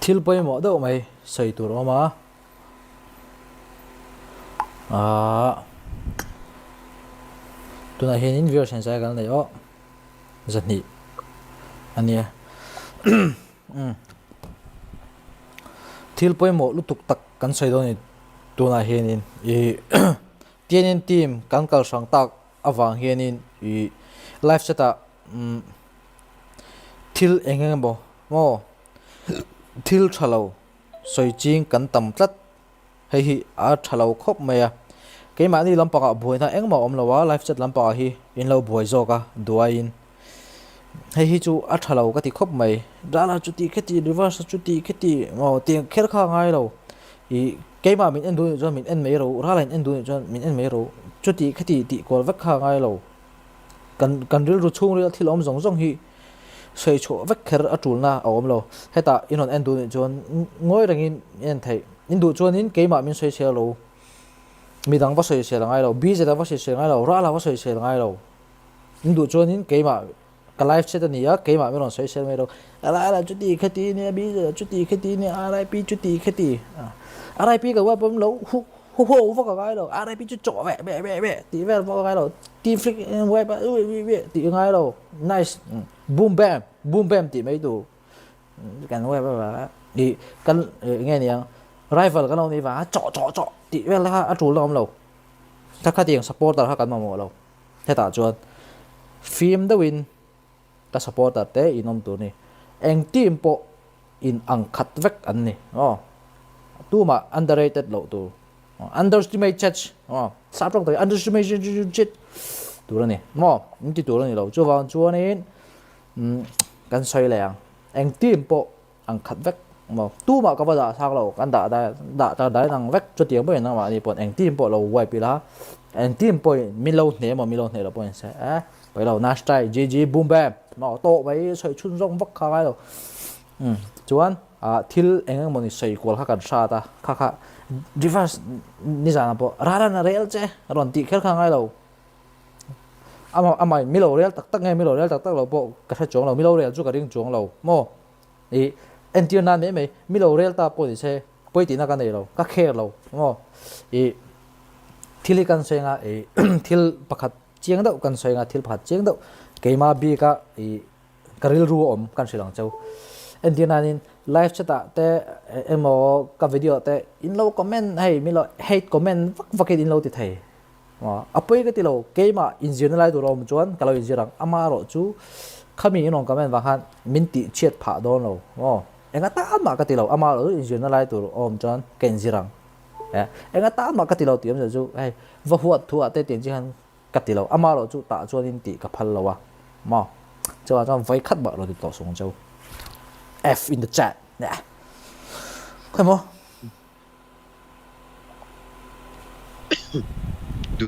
Thil pawimawh deuh mai sawi tur a awm a, aah tunah hianin viewers hian zai kan la neih aw 200 a nia umm thil pawimawh lutuk tak kan sawi dawn a ni tunah hianin ih Tianin team kan kal hrang tak avang hianin ih live chat ah umm thil eng eng emaw maw thil tha lo sawi ching kan tam tlat hei hi a tha lo khawp mai a keimahni lampangah buaina engmah a awm lo a live chat lampangah hi in lo buai zawk a duaiin hei hi chu a tha lo ka ti khawp mai dala chuti kheti reverse chuti kheti maw tiang kher kha a ngai lo ih keimah min en duh nih chuan min en mai ro rala in en duh nih chuan min en mai ro chuti kheti tih kual vek kha a ngai lo. Kan kan rilru chhungril a thil awm zawng zawng hi sawi chhuah vek kher a tulna a awm lo. Hetah in rawn en duh nih chuan ngawi rengin i en theih. In duh chuanin keimah min sawisel lo, midang va sawisel ngai lo, BZ a va sawisel ngai lo, Rala va sawisel ngai lo. In duh chuanin keimah ka live chat a ni a, keimah min rawn sawisel mai lo. Rala chuti khati nia, BZ a chuti khati nia, RIP chuti khati. RIP ka buai pawh lo hu hu ho vak a ngai lo, RIP chu chawh veh veh veh veh tih vel vak a ngai lo. Team flick web a ui ui ui tih a ngai lo nice boom bam boom bam tih mai tur kan web a ih kan eng nge niang rival kan lo nih vang a chawh chawh chawh tih vel kha a tul na awm lo kha khatiang supporter kha kan mamawh lo hetah chuan fim deuhin ka supporter te in awm tur a ni eng team pawh in ang khat vek an ni aw tumah underrated loh tur. Underestimate aw sap tawng tak underestimate tur a ni maw in ti tur a ni lo chuvang chuanin umm kan sawi leh ang eng team pawh ang khat vek maw tumah ka va dah thlak lo kan dah dah dah tar dai ang vek chutiang pawhin nangmahni pawh eng team pawh lo wipe ila eng team pawhin min lo hneh emaw min lo hneh loh pawhin se eh pawi lo nice try GG boom bam maw tawh mai sawi chhun zawng vak kha ngai lo umm chuan. Ah thil eng eng mawni sawi kual kha kan hrat a, kha kha reverse nizanah pawh Raran a rel che a rawn tih kher kha a ngai lo. Ama amah in milo rel tak tak nge milo rel tak tak lo pawh ka hre chuang lo, milo rel chu ka ring chuang lo maw? Ih entir nan mai mai milo rel ta pawh ni se pawi tihna ka nei lo, ka kher lo maw? Ih thil hi kan sawi anga ih thil pakhat chiang deuh kan sawi anga thil pakhat chiang deuh keimah bika ih Ka rilru a awm kan hrilh ang cheu. Entir nanin live chat ah te emaw ka video ah te in lo comment hei min lo hate comment vak vak in in lo ti thei. A pawi ka ti lo keimah inzirna lai tur a awm chuan ka lo inzir ang amaherawh chu khami in rawn comment vang khan min tih chhiat phah dawn lo maw enga tan mah ka ti lo amaherawh chu inzirna lai tur a awm chuan ka inzir ang. Enga tan mah ka ti lo tih awmzia chu hei va huat thu ah te tiang chi khan Ka ti lo, amah erawh chu tah chuanin tih ka phal lo a, maw? Chuvang chuan vawi khat bak lo ti tawh sung cheu. F in the chat. Neh. Khawi maw?